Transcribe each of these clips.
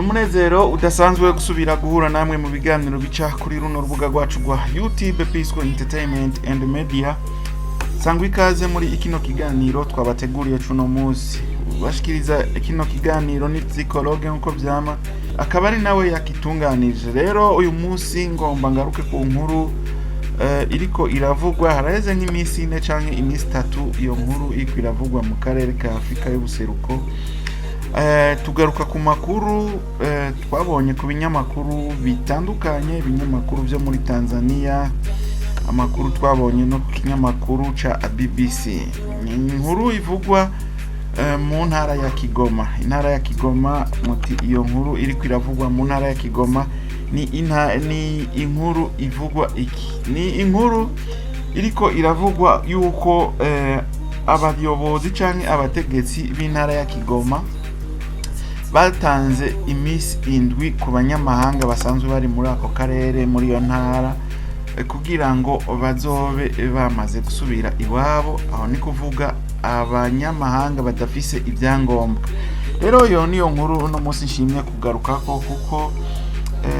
Ni umunezero udasanzwe gusubira guhura namwe mu biganiro bica kuri runo rubuga rwacu rwa YouTube, Pisco Entertainment and Media. Sangwa ikaze muri kino kiganiro twabateguriye cuno munsi. Bashikiriza kino kiganiro ni psychologue nkuko vyama, akaba ari nawe yakitunganije. Rero uyu munsi ngomba ngaruke ku nkuru iriko iravugwa. Haraheze nk'iminsi 4 canke iminsi 3 iyo nkuru iriko iravugwa mu karere ka Afrika y'ubuseruko. Tugaruka ku makuru twabonye ku binyamakuru bitandukanye, ibinyamakuru vyo muri Tanzania, amakuru twabonye no ku kinyamakuru ca BBC. Ni inkuru ivugwa mu ntara ya Kigoma. Intara ya Kigoma, muti iyo nkuru iriko iravugwa mu ntara ya Kigoma ni inkuru ivugwa iki? Ni inkuru iriko iravugwa yuko abayobozi canke abategetsi b'intara ya Kigoma batanze iminsi 7 ku banyamahanga basanzwe bari muri ako karere, muri iyo ntara, kugira ngo bazobe bamaze gusubira iwabo. Aho ni kuvuga abanyamahanga badafise ibyangombwa. Rero iyo niyo nkuru uno munsi nshimye kugarukako, kuko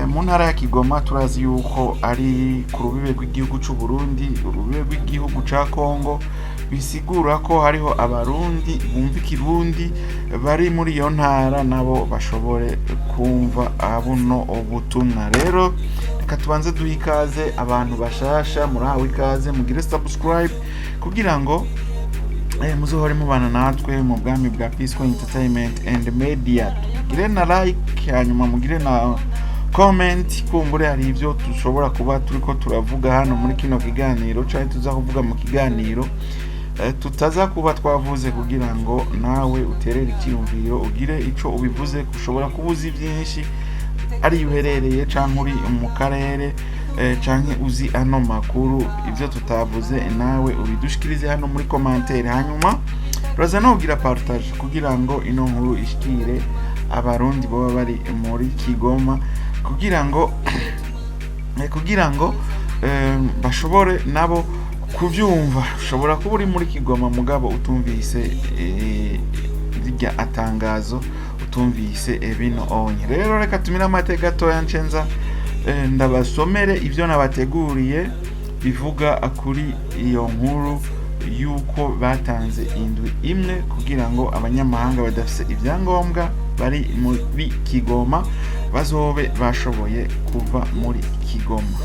mu ntara ya Kigoma turazi yuko ari ku rubibe rw'igihugu c'u Burundi, urubibe rw'igihugu ca Kongo, bisigura ko hariho Abarundi bumva Ikirundi bari muri iyo ntara, nabo bashobore kumva buno ubutumwa. Rero reka tubanze duhe ikaze abantu bashasha. Murahawe ikaze, mugire subscribe kugira ngo muzohore mubana natwe mu bwami bwa Pisco Entertainment and Media. Mugire na like, hanyuma mugire na comment. Kumbure hari ibyo dushobora kuba turiko turavuga hano muri kino kiganiro canke tuza kuvuga mu kiganiro tutaza kuba twavuze, kugira ngo nawe uterere icyiyumviro, ugire ico ubivuze. Ushobora kuba uzi byinshi ari uherereye canke uri mu karere canke uzi ano makuru. Ibyo tutavuze nawe ubidushikirize hano muri commentaire, hanyuma uraza no kugira partage kugira ngo ino nkuru ishikire Abarundi baba bari muri Kigoma, kugira ngo bashobore nabo kubyumva. Ushobora kuba uri muri Kigoma mugabo utumvise rirya atangazo, utumvise bino onye. Rero reka tumire amate gatoya, ncenza ndabasomere ibyo nabateguriye bivuga kuri iyo nkuru yuko batanze indwi imwe kugira ngo abanyamahanga badafise ibyangombwa bari muri Kigoma bazobe bashoboye kuva muri Kigoma.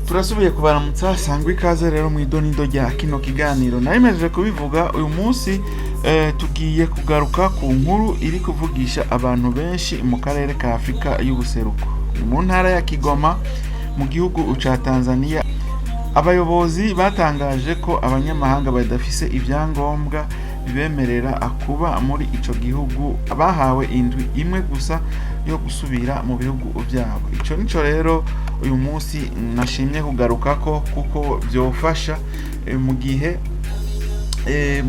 Turasubiye kubaramutsa, sangwa ikaze rero mu idonido rya kino kiganiro. Naremeje kubivuga, uyu munsi tugiye kugaruka ku nkuru iri kuvugisha abantu benshi mu karere ka Afurika y'ubuseruko. Ni mu ntara ya Kigoma mu gihugu ca Tanzania. Abayobozi batangaje ko abanyamahanga badafise ibyangombwa bibemerera kuba muri ico gihugu bahawe indwi imwe gusa yo gusubira mu bihugu byabo. Ico nico rero uyu munsi nashimye kugarukako, kuko byofasha mu gihe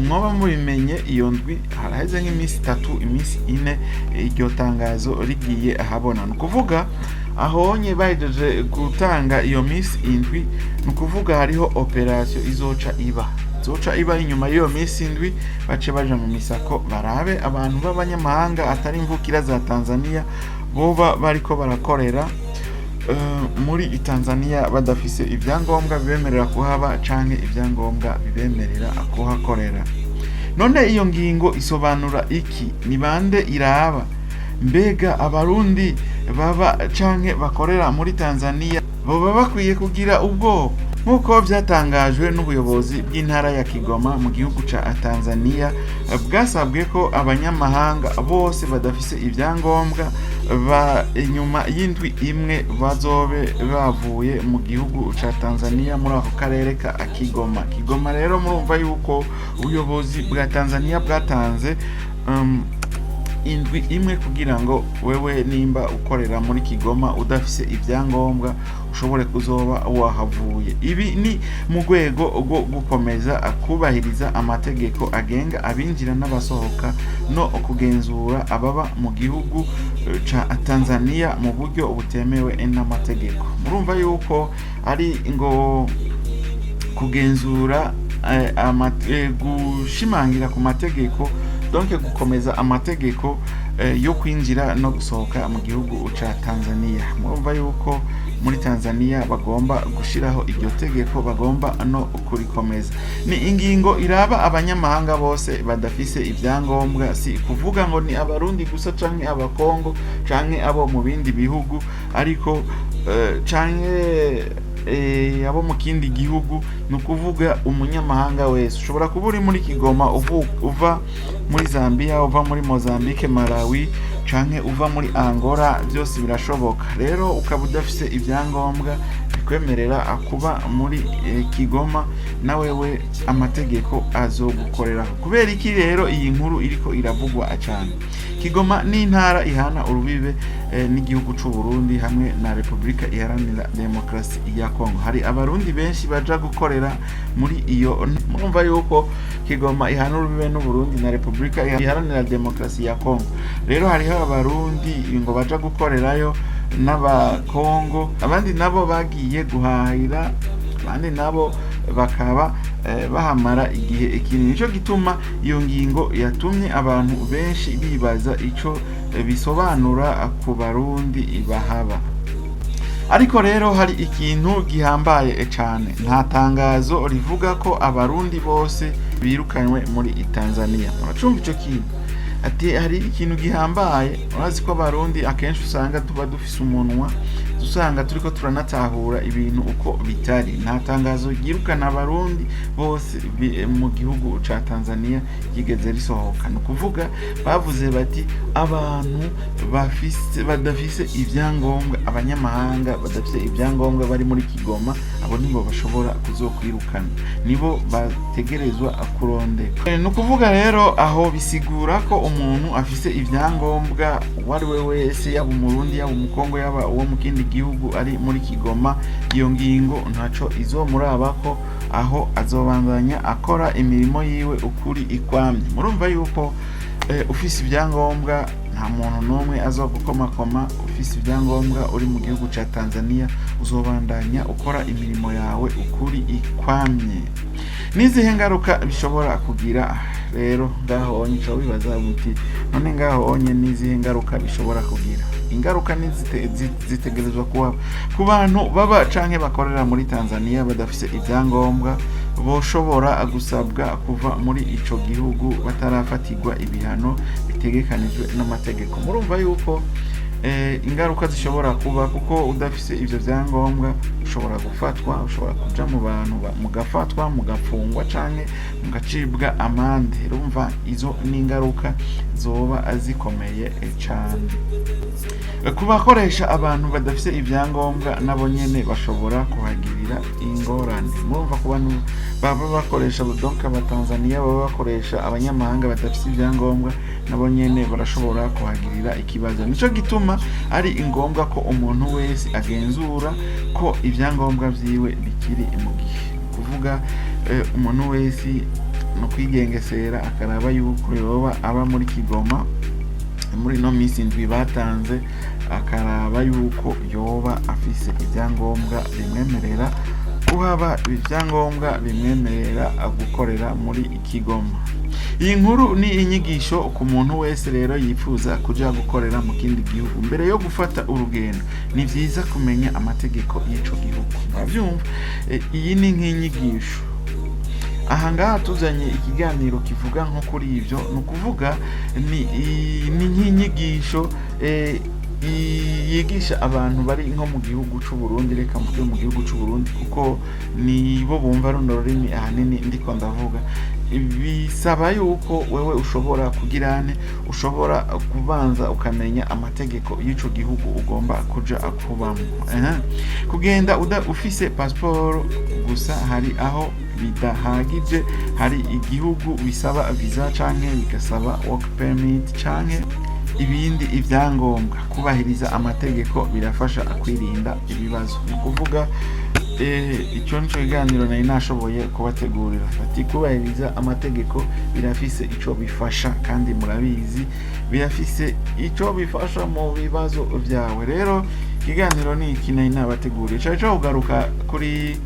mwoba mubimenye. Iyo ndwi haraheze nk'iminsi 3, iminsi 4 iryo tangazo rigiye ahabona. Ni ukuvuga ahonye bahejeje gutanga iyo minsi 7, ni ukuvuga hariho operasiyo izoca iba inyuma y'iyo minsi 7, bace baja mu misako barabe abantu b'abanyamahanga atari imvukira za Tanzania boba bariko barakorera muri Tanzania badafise ibyangombwa bibemerera kuhaba canke ibyangombwa bibemerera kuhakorera. None iyo ngingo isobanura iki? Ni bande iraba? Mbega Abarundi baba canke bakorera muri Tanzania boba bakwiye kugira ubwoba? Nk'uko byatangajwe n'ubuyobozi bw'intara ya Kigoma mu gihugu ca Tanzania, bwasabwe ko abanyamahanga bose badafise ibyangombwa ba inyuma y'indwi imwe bazobe bavuye mu gihugu ca Tanzania, muri ako karere ka Kigoma. Kigoma rero murumva yuko ubuyobozi bwa Tanzania bwatanze indwi imwe kugira ngo wewe nimba ukorera muri Kigoma udafise ibyangombwa ushobore kuzoba wahavuye. Ibi ni mu rwego rwo gukomeza kubahiriza amategeko agenga abinjira n'abasohoka no kugenzura ababa mu gihugu ca Tanzania mu buryo butemewe n'amategeko. Murumva yuko ari ngo kugenzura gushimangira ku mategeko, donc gukomeza amategeko yo kwinjira no gusohoka mu gihugu ca Tanzania. Murumva yuko muri Tanzania bagomba gushiraho iryo tegeko, bagomba no kurikomeza. Ni ingingo iraba abanyamahanga bose badafise ibyangombwa, si kuvuga ngo ni Abarundi gusa canke Abakongo canke abo mu bindi bihugu, ariko canke abo mu kindi gihugu. Ni ukuvuga umunyamahanga wese ushobora kuba uri muri Kigoma, uva muri Zambia, uva muri Mozambique, Malawi canke uva muri Angola, byose birashoboka. Rero ukaba udafise ibyangombwa bikwemerera kuba muri Kigoma, na wewe amategeko azogukoreraho. Kubera iki rero iyi nkuru iriko iravugwa cane? Kigoma ni intara ihana urubibe n'igihugu c'u Burundi hamwe na Repubulika Iharanira Demokarasi ya Kongo. Hari Abarundi benshi baja gukorera muri iyo. Murumva yuko Kigoma ihana urubibe n'u Burundi na Repubulika Iharanira Demokarasi ya Kongo. Rero hariho Abarundi ngo baja gukorerayo n'Abakongo, abandi nabo bagiye guhahira, abandi nabo bakaba bahamara igihe kinini. Nico gituma iyo ngingo yatumye abantu benshi bibaza ico bisobanura ku Barundi bahaba. Ariko rero hari ikintu gihambaye cane: nta tangazo rivuga ko Abarundi bose birukanywe muri Tanzania. Muracumva ico kintu? Ati hari ikintu gihambaye. Urazi ko Abarundi akenshi usanga tuba dufise umunwa, usanga turiko turanatahura ibintu uko bitari. Nta tangazo ryirukana Abarundi bose mu gihugu ca Tanzania ryigeze risohoka. Ni ukuvuga bavuze bati abantu bafise, badafise ibyangombwa, abanyamahanga badafise ibyangombwa bari muri Kigoma, abo nibo bashobora kuzokwirukana, nibo bategerezwa kurondeka. Ni ukuvuga rero aho bisigura ko umuntu afise ibyangombwa uwo ari we wese, yaba Umurundi, yaba Umukongo, yaba uwo mu kindi gihugu ari muri Kigoma, iyo ngingo ntaco izomurabako. Aho azobandanya akora imirimo yiwe ukuri ikwamye. Murumva yuko ufise ibyangombwa nta muntu n'umwe azogukomakoma. Ufise ibyangombwa uri mu gihugu ca Tanzania, uzobandanya ukora imirimo yawe ukuri ikwamye. N'izihe ngaruka bishobora kugira rero? Ngaho onye uca wibaza uti none ngaho onye n'izihe ngaruka bishobora kugira? Ingaruka ni zitegerezwa kuba ku bantu baba canke bakorera muri Tanzania badafise ibyangombwa. Boshobora gusabwa kuva muri ico gihugu batarafatirwa ibihano bitegekanijwe n'amategeko. Murumva yuko ingaruka zishobora kuba, kuko udafise ivyo vyangombwa ushobora gufatwa, ushobora kuja mu bantu mugafatwa, mugafungwa canke mugacibwa amande. Urumva izo ni ingaruka zoba zikomeye cane. Ku bakoresha abantu badafise ibyangombwa, nabo nyene bashobora kuhagirira ingorane. Murumva ku bantu baba bakoresha, donc Abatanzaniya baba bakoresha abanyamahanga badafise ibyangombwa, nabo nyene barashobora kuhagirira ikibazo. Nico gituma ari ngombwa ko umuntu wese agenzura ko ibyangombwa vyiwe bikiri mu gihe. Kuvuga umuntu wese no kwigengesera, akaraba yuko yoba aba muri Kigoma muri ino minsi 7 batanze, akaraba yuko yoba afise ibyangombwa bimwemerera kuhaba, ibyangombwa bimwemerera gukorera muri Kigoma. Iyi nkuru ni inyigisho ku muntu wese rero yifuza kuja gukorera mu kindi gihugu. Mbere yo gufata urugendo, ni vyiza kumenya amategeko y'ico gihugu. Muravyumva? Iyi ni nk'inyigisho. Aha ngaha tuzanye ikiganiro kivuga nko kuri ibyo, ni ukuvuga ni nk'inyigisho yigisha abantu bari nko mu gihugu c'u Burundi. Reka mvuge mu gihugu c'u Burundi kuko nibo bumva runo rurimi ahanini ndiko ndavuga. Bisaba yuko wewe ushobora kugirane, ushobora kubanza ukamenya amategeko y'ico gihugu ugomba kuja kubamo. Ehe. Kugenda uda ufise pasiporo gusa hari aho bidahagije. Hari igihugu bisaba visa canke bigasaba work permit canke ibindi ibyangombwa. Kubahiriza amategeko birafasha kwirinda ibibazo. Ni ukuvuga icyo nico kiganiro nari nashoboye kubategurira. Ati kubahiriza amategeko birafise ico bifasha, kandi murabizi birafise ico bifasha mu bibazo vyawe. Rero ikiganiro ni iki nari nabateguriye, cari co kugaruka kuri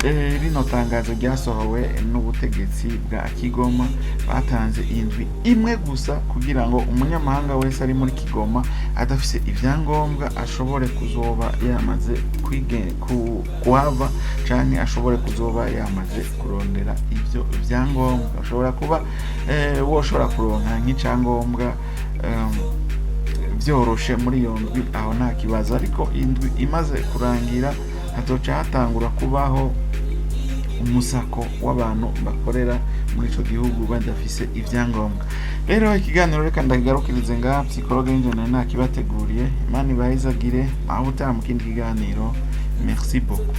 Rino tangazo ryasohowe n'ubutegetsi bwa Kigoma. Batanze indwi imwe gusa kugira ngo umunyamahanga wese ari muri Kigoma adafise ibyangombwa ashobore kuzoba yamaze kuhava canke ashobore kuzoba yamaze kurondera ivyo vyangombwa. Ushobora kuba woshobora kuronka nk'icyangombwa vyoroshe muri iyo ndwi, aho nta kibazo, ariko indwi imaze kurangira hazoca hatangura kubaho umusako w'abantu bakorera muri ico gihugu badafise ivyangombwa. Rero ikiganiro reka ndakigarukirize ngaha. Psychologue w'injana nakibateguriye. Imana ibahezagire. Aho utaha mu kindi kiganiro. Merci beaucoup.